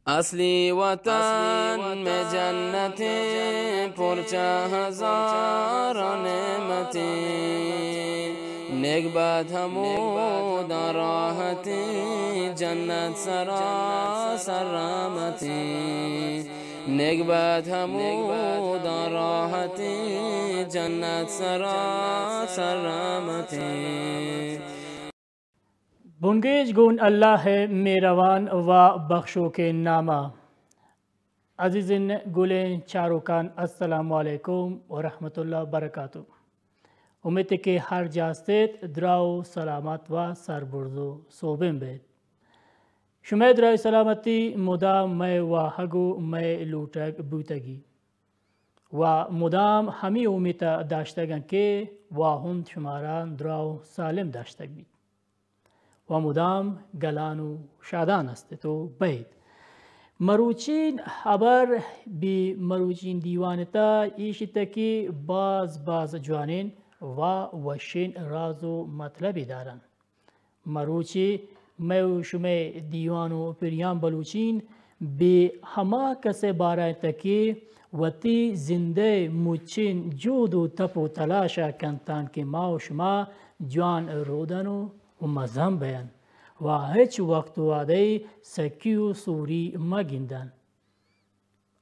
اصلی وطن مئے جنتیں، پرچہ ہزاراں نعمتیں، نگبت ہموداں راحتیں، جنت سراسر رحمتیں، نگبت ہموداں راحتیں، جنت سراسر رحمتیں۔ بنگیج گون اللہ ءِ مہروان و بخشوکیں نام ءَ۔ عزیزین گلیں چاروکان، السلام علیکم و رحمت اللہ و برکاتہ۔ امیت کہ ہر جا استیت دراہ و سلامت و سربرز و سوبین بیت۔ شمئے دراہ سلامتی مدام مئے واہگ و مئے لوٹگ بوتگی و مدام ہمے امیت ءَ داشتگ انت کہ واہند شمارا دراہ و سالم داشتگ بیت و مدام گلان و شادان است تو بئیت۔ مروچین ہبر بی مروچین دیوان تا ایش انت کہ باز باز جوانین و وشین راز و مطلبی دارن۔ مروچی مئے و شمئے دیوان و پریان بلوچین بی ہما کسے بارا انت کہ وتی زندئے مچین جہد و تپ و تلاشا کنتان کہ ما و شما جوان رودن و و مزن بئین و ہچ وقت و وعدہ سکی و سوری مگندن۔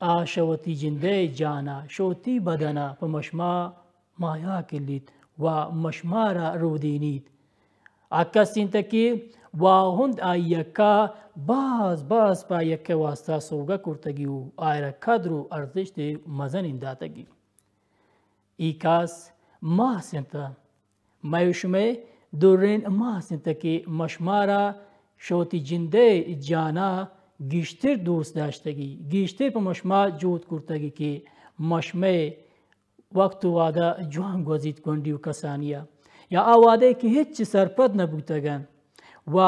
آ شہ وتی جندئے جانا، شہ وتی بدنا پہ مشما مایا کلیت و مشمارا رودینیت۔ آ کس انت کہ واہند آئی یکا باز باز پہ آئی یکئے واسطہ سوگہ کرتگی و آئرا قدر و ارزشت مزنین داتگی۔ ای کس ماس انت۔ مئے و شمئے درین ماس انت کہ مشمارا شہ وتی جندئے جانا گیشتر دوست داشتگی، گیشتر پہ مشما جہد کرتگی کہ مشمئے وقت و وعدہ جوان گوزیت گونڈی و کسانیا، یا آ وعدہ کہ ہچ سرپد نہ بوتگن و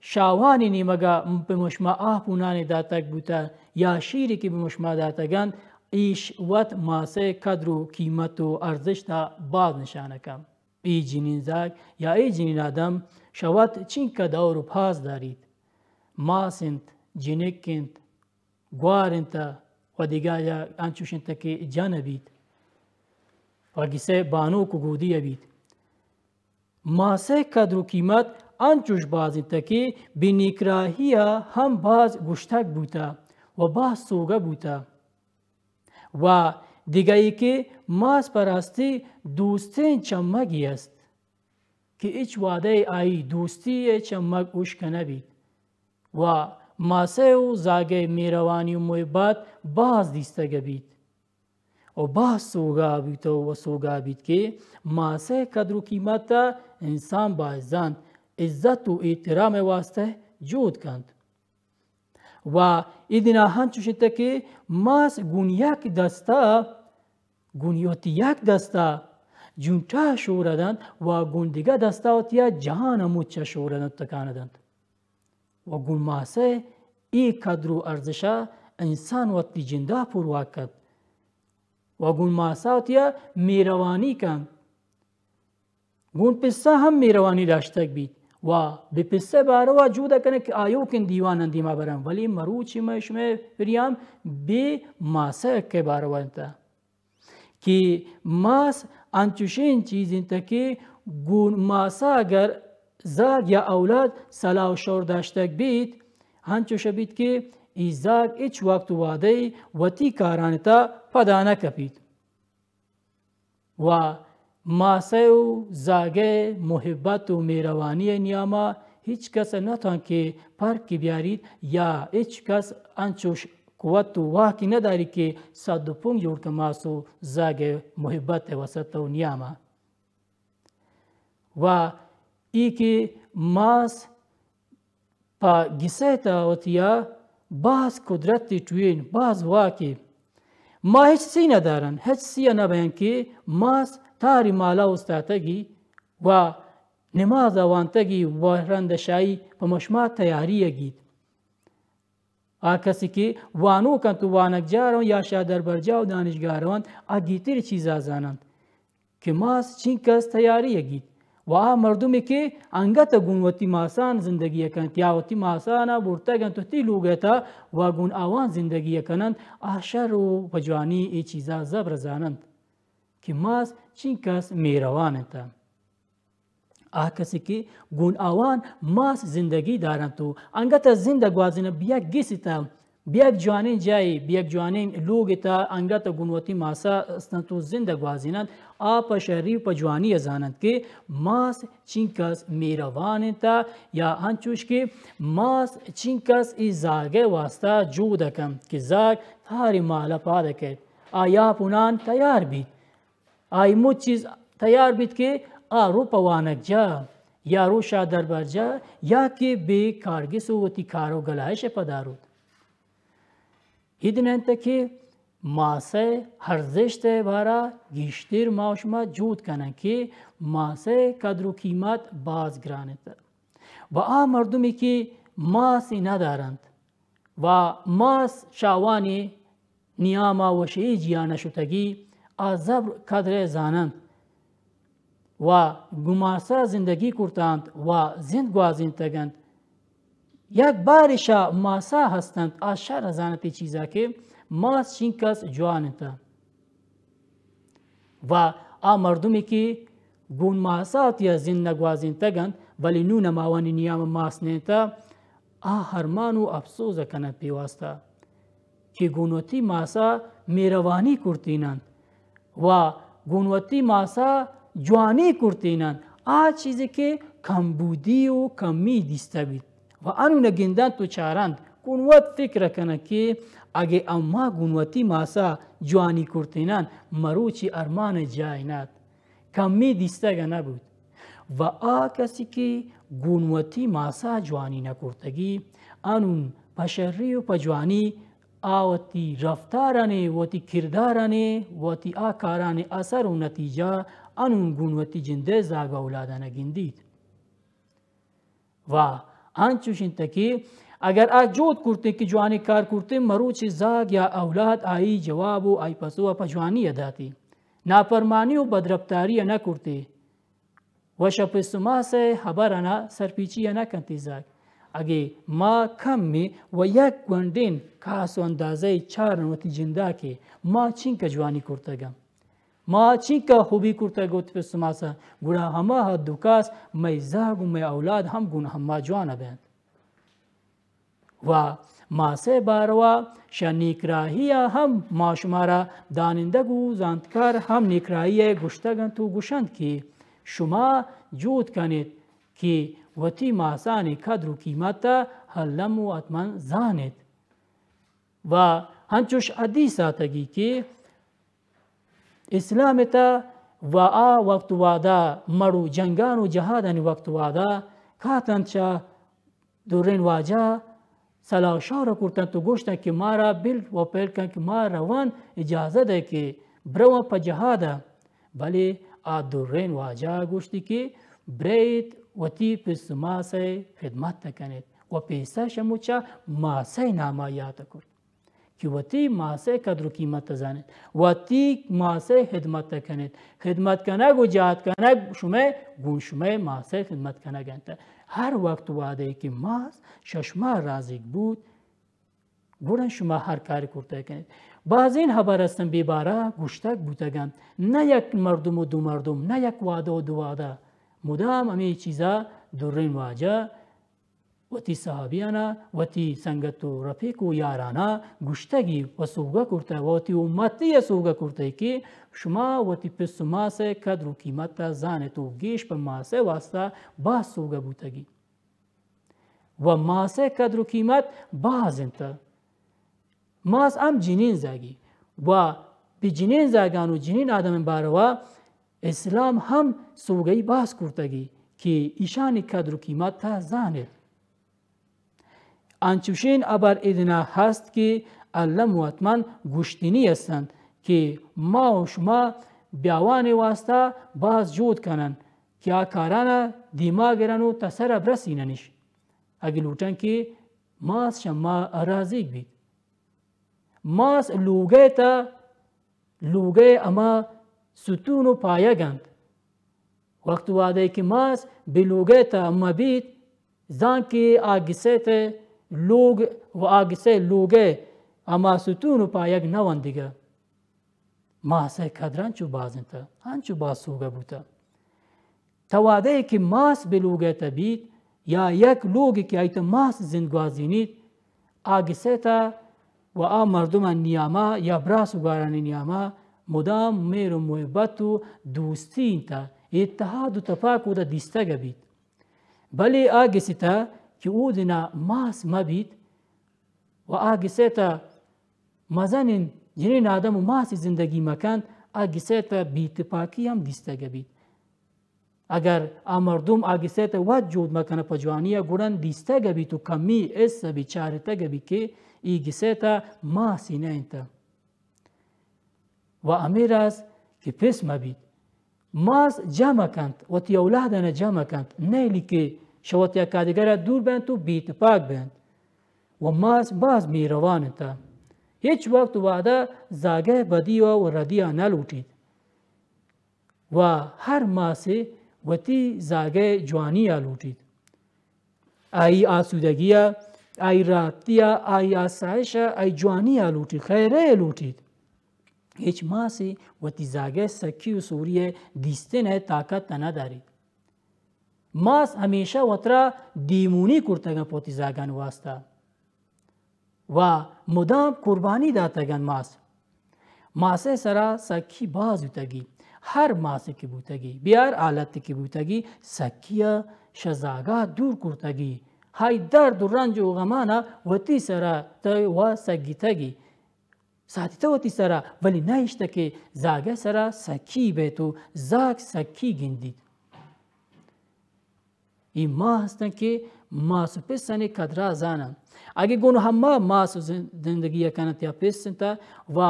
شاہوانی نیمگا پہ مشما آپ و نانے داتگ بوتہ یا شیرے کہ پہ مشما داتگ انت، ایش وت ماسئے قدر و قیمت و ارزشتا باز نشانہ کنت۔ اے جنین زاگ یا اے جنین آدم شہ وت چینکہ دور و پاس داریت۔ ماس انت، جنک انت، گوار انت و دگہ یا انچوش انت کہ جن بیت و گسئے بانوک و گودی بیت۔ ماسئے قدر و قیمت انچوش باز انت کہ بہ نیکراہیا ہم باز گوشتگ بوتہ و باز سوگہ بوتہ۔ و دگہ ای کہ ماس پہ راستی دوستین چمگی است کہ ہچ وعدہ آئی دوستیئے چمگ ہشک نہ بیت و ماسئے و زاگئے مہروانی و محبت باز دیستگہ بیت۔ و باز سوگا بیت و سوگا بیت کہ ماسئے قدر و قیمتا انسان باید زانت، عزت و احترامئے واسطہ جہد کنت۔ و ای دنا ہنچوش انت کہ ماس گون یک دستا، گون وتی یک دستا جونٹا شور دنت و گون دگہ دستا وتیا جہان مچا شور دنت، تکان دنت۔ و گون ماسئے اے قدر و ارزشا انسان وتی جندا پرواہ کت و گون ماسا وتیا مہروانی کنت۔ گون پسا ہم مہروانی داشتگ بیت و بہ پسئے باروا جہد کنگ کہ آیوکیں دیوانان دیما برن، ولی مروچی مئے شمئے پریان بہ ماسئے حقئے باروا انت۔ کہ ماس انچوشیں چیز انت کہ گون ماسا اگر زاگ یا اولاد صلاح و شور داشتگ بیت، انچوش بیت کہ ای زاگ ہچ وقت و وعدہ وتی کاران تا پدا نہ کپیت۔ و ماسئے و زاگئے محبت و مہروانی نیاما ہچ کس نتوان کہ پرک بیاریت یا ہچ کس انچوش قوت و واکی نداری کہ صد و پنج جوڑ کہ ماس و زاگئے محبت وسط و نیاما۔ و ای کہ ماس پہ گسئے تا وتیا باز قدرت ٹوین، باز واکی۔ ما ہچ سی ندارن، ہچ سی نبین کہ ماس تاری مالا استاتگی و نماز وانتگی و رند شاہی پہ مشما تیاری گیت۔ آ کسی کہ وانوک انت و وانگجار انت یا شہ دربرجاہ و دانشگاہ روانت، آ گیتر چیزا زاننت کہ ماس چینکس تیاری گیت و آ مردمے کہ انگت گون وتی ماسان زندگی کنت یا وتی ماسان برتگ انت وتی لوگ ءِ تہا و گون آوان زندگی کننت، آ شر و پہ جوانی اے چیزا زبر زاننت کہ ماس چینکس مہروان انت۔ آ کسے کہ گون آوان ماس زندگی دارنت و انگت زند گوازیننت، بیگ گسے تہا، بیگ جوانیں جاہے، بیگ جوانیں لوگے تہا انگت گون وتی ماسا استنت و زند گوازیننت، آ پہ شری و پہ جوانی زاننت کہ ماس چینکس مہروان انت یا انچوش کہ ماس چینکس اے زاگ ءِ واسطہ جہد کنت کہ زاگ تہاری مال ءَ پاد کئیت۔ آ یا پونان تیار بیت، آئی مچ چیز تیار بیت کہ آ رو پہ وانگجاہ یا رو شاہ دربرجاہ یا کہ بے کارگس و وتی کار و گلائش ءَ پدا روت۔ اے دن انت کہ ماس ءِ ارزشت ءِ بارا گیشتر ما و شما جہد کنن کہ ماس ءِ قدر و قیمت باز گران انت۔ و آ مردمے کہ ماسے ندارنت و ماس شہ آوانی نیاما و شہ اے جیہا نشتگی، آ زبر قدر ءَ زاننت و گوں ماسا زندگی کرتنت و زند گوازینتگ انت۔ یک بارے شہ ماسا ہستنت، آ شر زاننت اے چیزا کہ ماس چینکس جوان انت۔ و آ مردمے کہ گون ماسا وتی ءَ زند نہ گوازینتگ انت، بلے نوں ہما آوانی نیام ءَ ماس نہ انت، آ ارمان و اپسوز کننت پہ واسطہ کہ گون وتی ماسا مہروانی کرتیننت و گون وتی ماسا جوانی کرتیننت، آ چیزے کہ کمبودی و کمی دیستہ بیت۔ و انون گندنت و چارنت، گون وت فکر کننت کہ اگہ اما گون وتی ماسا جوانی کرتیننت، مروچی ارمان جاہ نہ ات، کمی دیستگ نہ بوت۔ و آ کسی کہ گون وتی ماسا جوانی نہ کرتگی، انون پہ شری و پہ جوانی آ وتی رفتارانی، وتی کردارانی، وتی آ کارانی اثر و نتیجہ انون گون وتی جندے زاگ و اولادانا گندیت۔ و انچوش انت کہ اگر آ جہد کرتے کہ جوانیں کار کرتے، مروچی زاگ یا اولاد آئی جواب و آئی پسو ءَ پہ جوانی ءَ داتی، نافرمانی و بدرفتاری ءَ نہ کرتے، و شہ پس و ماس ءِ ہبر انا سرپیچی ءَ نہ کنتی زاگ۔ اگہ ما کمے و یک گونڈین کاس و اندازہ چارن وتی جندا کہ ما چینکہ جوانی کرتگ، ما چینکہ خوبی کرتگ وتی پس و ماسا، گڑا ہما حد و کاس مئے زاگ و مئے اولاد ہم گون ہما جوان بینت۔ و ماس ءِ باروا شہ نیکراہی ءَ ہم ما شمارا دانندگ و زانتکار ہم نیکراہی ءَ گوشتگ انت و گوشنت کہ شما جہد کنیت کہ وتی ماسانی قدر و قیمت ءَ الم و حتماً زانیت۔ و انچوش حدیث آتگی کہ اسلام ءِ تہا و آ وقت وہدا مڑو جنگان و جہادانی وقت وہدا کاتنت چہ درین واجہ صلاح و شور کرتنت و گوشتنت کہ مارا بل و پہل کن کہ ما روان، اجازت دے کہ برواں پہ جہادا۔ بلے آ درین واجہ گوشتی کہ بریت وتی پس و ماسئے خدمت کنیت و پیسہ شموچا ماسئے ناما یات کرت۔ کہ وتی ماسئے قدر و قیمت زانیت، وتی ماسئے خدمت کنیت۔ خدمت کنگ و جہد کنگ شمئے گون شمئے ماسئے خدمت کنگ انت۔ ہر وقت وہدے کہ ماس شہ شما رازیگ بوت، گڑا شما ہر کار کرتہ کنیت۔ بازین ہبر استن بے بارا گوشتگ بوتگ انت۔ نہ یک مردم و دو مردم، نہ یک وہدہ و دو وہدہ۔ مدام ہمے چیزا درین واجہ وتی صحابیانا، وتی سنگت و رفیق و یارانا گوشتگی و سوگہ کرتہ و وتی امتی ء سوگہ کرتہ کہ شما وتی پس و ماسئے قدر و قیمتا زانت و گیش پہ ماسئے واسطہ باز سوگہ بوتگی و ماسئے قدر و قیمت باز انت۔ ماس ہم جنین زاگی و بہ جنین زاگان و جنین آدمئے باروا اسلام ہم سوگئی باز کرتگی کہ ایشانی قدر و قیمتا زانت۔ انچوشین ہبر ادنا ہست کہ الم و حتماً گوشتنی ہستنت کہ ما و شما بیاوانی واسطہ باز جہد کنن کہ آ کارانا دیما گرن و تا سرا برسیننش، اگہ لوٹن کہ ماس شہ ما رازیگ بیت۔ ماس لوگئے تا، لوگئے ہما ستون و پایگ انت۔ وقت وہدے کہ ماس بہ لوگئے تہ مہ بیت، زان کہ آ گسئے تہ لوگ و آ گسئے لوگئے ہما ستون و پایگ نہ وندگہ۔ ماسئے قدر انچو باز انت، انچو باز سوگہ بوتہ۔ تہ وہدے کہ ماس بہ لوگئے تہ بیت یا یک لوگے کہ آئی تہ ماس زند گوازینیت، آ گسئے تہ و آ مردمانی نیاما یا براس و گوارانی نیاما مدام مہر و محبت و دوستی انت، اتحاد و تپاک اودا دیستگہ بیت۔ بلے آ گسئے تہ کہ اودنا ماس مہ بیت و آ گسئے تہ مزنین جنین آدم و ماسی زندگی مکنت، آ گسئے تہ بے اتفاقی ہم دیستگہ بیت۔ اگر آ مردم آ گسئے تہ وت جہد مکنہ پہ جوانیا، گڑا دیستگہ بیت و کمی حس بیت، چارتگہ بیت کہ ای گسئے تہ ماسی نہ انت۔ و ہمے راز کہ پس مہ بیت، ماس جمع کنت، وتی اولادانا جمع کنت، نئیلی کہ شہ وتی یکادگرا دور بنت و بے اتفاق بنت۔ و ماس باز مہروان انت، ہچ وقت وہدہ زاگئے بدیا و ردیا نہ لوٹیت۔ و ہر ماسے وتی زاگئے جوانیا لوٹیت۔ آئی آسودگیا، آئی راحتیا، آئی آسائشا، آئی جوانیا لوٹیت، خیرئے لوٹیت۔ ہچ ماسے وتی زاگئے سکی و سوریئے دیستنئے طاقت نہ داریت۔ ماس ہمیشہ وترا دیمونی کرتگن پہ وتی زاگانی واسطہ۔ و مدام قربانی داتگ انت ماس۔ ماسئے سرا سکی باز بوتگی، ہر ماسے کہ بوتگی، بہ ہر حالتے کہ بوتگی، سکیا شہ زاگا دور کرتگی۔ ہائی درد و رنج و غمانا وتی سرا تہ و سگیتگی، ساتیتہ وتی سرا، ولی نہ اشتہ کہ زاگئے سرا سکی بیت و زاگ سکی گندیت۔ اے ماہ ہستن کہ ماس و پسانی قدرا زانن۔ اگہ گون ہما ماس و زن-، زندگی کننت یا پس انت و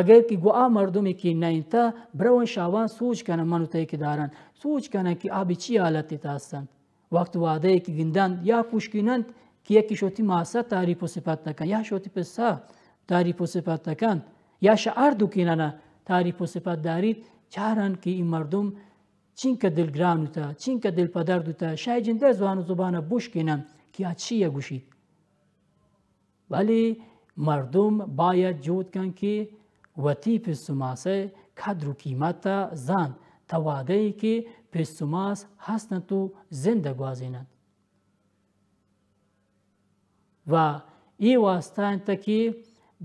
اگر کہ گو آ مردمی کہ نہ انت، برون شاوان سوج کنن، من و تئی کہ دارن، سوج کنن کہ آ بہ چی حالتی تہ ہستنت۔ وقت وہدے کہ گندنت یا کوشکیننت کہ یکی شہ وتی ماسا تعریف و صفت تہ کن یا شہ وتی پسا تعریف و صفت تہ کنت یا شہ ہر دوکینانا تعریف و صفت داریت، چارن کہ اے مردم چینکہ دلگران بوتہ، چینکہ دل پدرد بوتہ، شہ جندئے زوان و زبانا بشکینن کہ آ چیا گوشیت۔ بلے مردم باید جہد کن کہ وتی پس و ماسئے قدر و قیمتا زانت، تہ وہدے کہ پس و ماس ہستنت و زندہ گوازیننت۔ و اے واسطہ انت کہ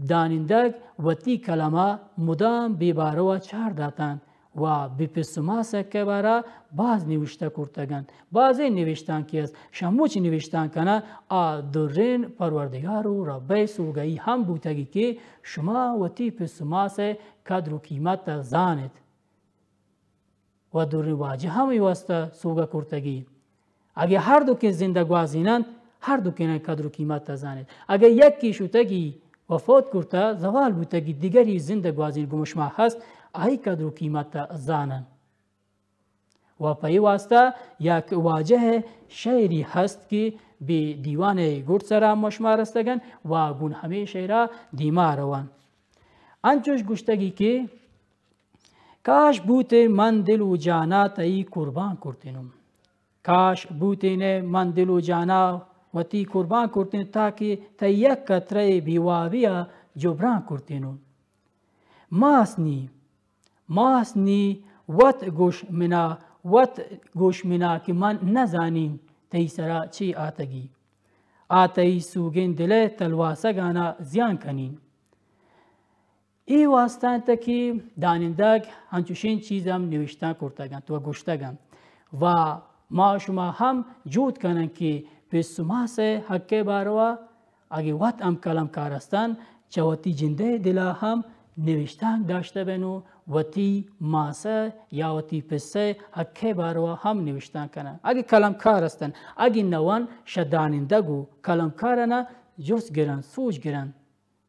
دانندگ وتی قلما مدام بے باروا چار داتنت و بہ پس و ماسئے بارا باز نوشتہ کرتگ انت۔ بازیں نوشتانکے است، شہ مچ نوشتانکانا آ درین پروردگار و ربئے سوگہی ہم بوتگی کہ شما وتی پس و ماسئے قدر و قیمتا زانیت۔ و دریں واجہ ہم اے واسطہ سوگہ کرتگی۔ اگہ ہر دوکین زندہ گوازیننت، ہر دوکینئے قدر و قیمتا زانیت۔ اگہ یکے شتگی و فوت کرتہ، زوال بوتگی، دگری زندہ گوازین گم شما ہست، آئی قدر و قیمتا زانن۔ و پہ اے واسطہ یک واجہ شعری ہست کہ بہ دیوانئے گڈ سرا ما شما رستگن و گون ہمے شعرا دیما روان۔ انچوش گوشتگی کہ کاش بوتیں من دل و جانا تئی قربان کرتینم۔ کاش بوتینے من دل و جانا وتی قربان کرتین، تاکہ تئی یک قطرہ بے وابیا جبران کرتینم۔ ماس نی، ماس نی وت گوش منا، وت گوش منا کہ من نزانین تئی سرا چی آتگی۔ آ تئی سوگین دلئے تلواسگانا زیان کنین۔ اے واسطہ انت کہ دانندگ انچوشیں چیز ہم نوشتہ کرتگ انت و گوشتگ انت و ما شما ہم جہد کنن کہ پس و ماسئے حقئے باروا اگہ وت ہم قلمکار ہستن، چہ وتی جندئے دلا ہم نوشتانک داشتہ بین و وتی ماسئے یا وتی پسئے حقئے باروا ہم نوشتانک کنن۔ اگہ قلمکار ہستن، اگہ نہ ون، شہ دانندگ و قلمکارانا جست گرن، سوج گرن۔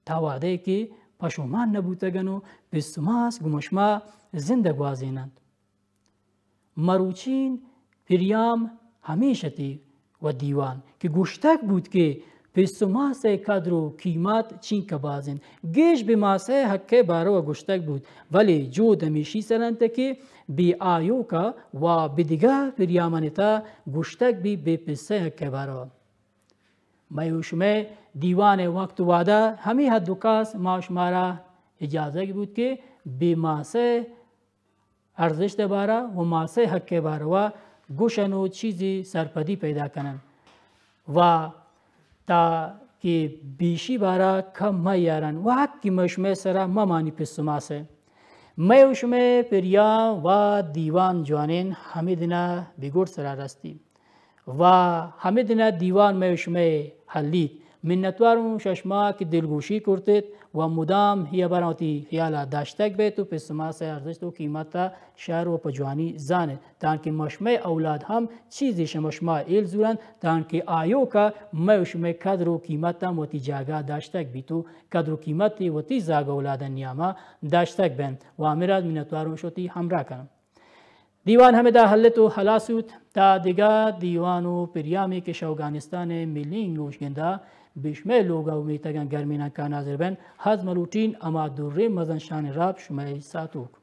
تا وہدے کہ پشومان نہ بوتگن و پس و ماس گوما شما زندہ گوازیننت۔ مروچین پریام ہمیش اتی و دیوان کہ گوشتگ بوت کہ پس و ماس ءِ قدر و قیمت چینکہ باز انت۔ گیش بہ ماس ءِ حق ءِ باروا گوشتگ بوت، ولی جہد ہمیشی سر انت کہ بہ آیوکا و بہ دگہ پریامانی تہا گوشتگ بیت بہ پس ءِ حق ءِ باروا۔ مئے و شمئے دیوان ءِ وقت و وعدہ ہمے حد و کاس ما و شمارا اجازگ بوت کہ بہ ماس ءِ ارزشت ءِ بارا و ماس ءِ حق ءِ باروا گوشن و چیزے سرپدی پیدا کنن و تا کہ بیشی بارا کم مہ یارن و حق کہ مئے شمئے سرا مہ مانی پس و ماس ءِ۔ مئے و شمئے پریام و دیوان جوانین ہمے دنا بگڑ سرا رستی و ہمے دنا دیوان مئے و شمئے ہلیت۔ منتوار اوں شہ شما کہ دلگوشی کرتت و مدام اے ہبراں وتی خیالا داشتگ بیت و پس و ماس ءِ ارزشت و قیمتا شر و پہ جوانی زانت، تانکہ مشمئے اولاد ہم چیزے شہ مشما ہیل زورنت، تانکہ آیوکا مئے و شمئے قدر و قیمت ہم وتی جاگہ داشتگ بیت و قدر و قیمتے وتی زاگ اولادانی نیاما داشتگ بنت۔ و ہمے راز منتوار اوں شہ وتی ہمراہ کنم۔ دیوان ہمدا ہلت و ہلاس بوت۔ تا دگہ دیوان و پریامے کہ شہ اوگانستان ءِ ملیں گوشگندا بہ شمئے لوگا و میتگاں گرمیناں کان حاضر بنت، ہز ملوٹین ہما دریں مزن شان رب شمئے ساتوک۔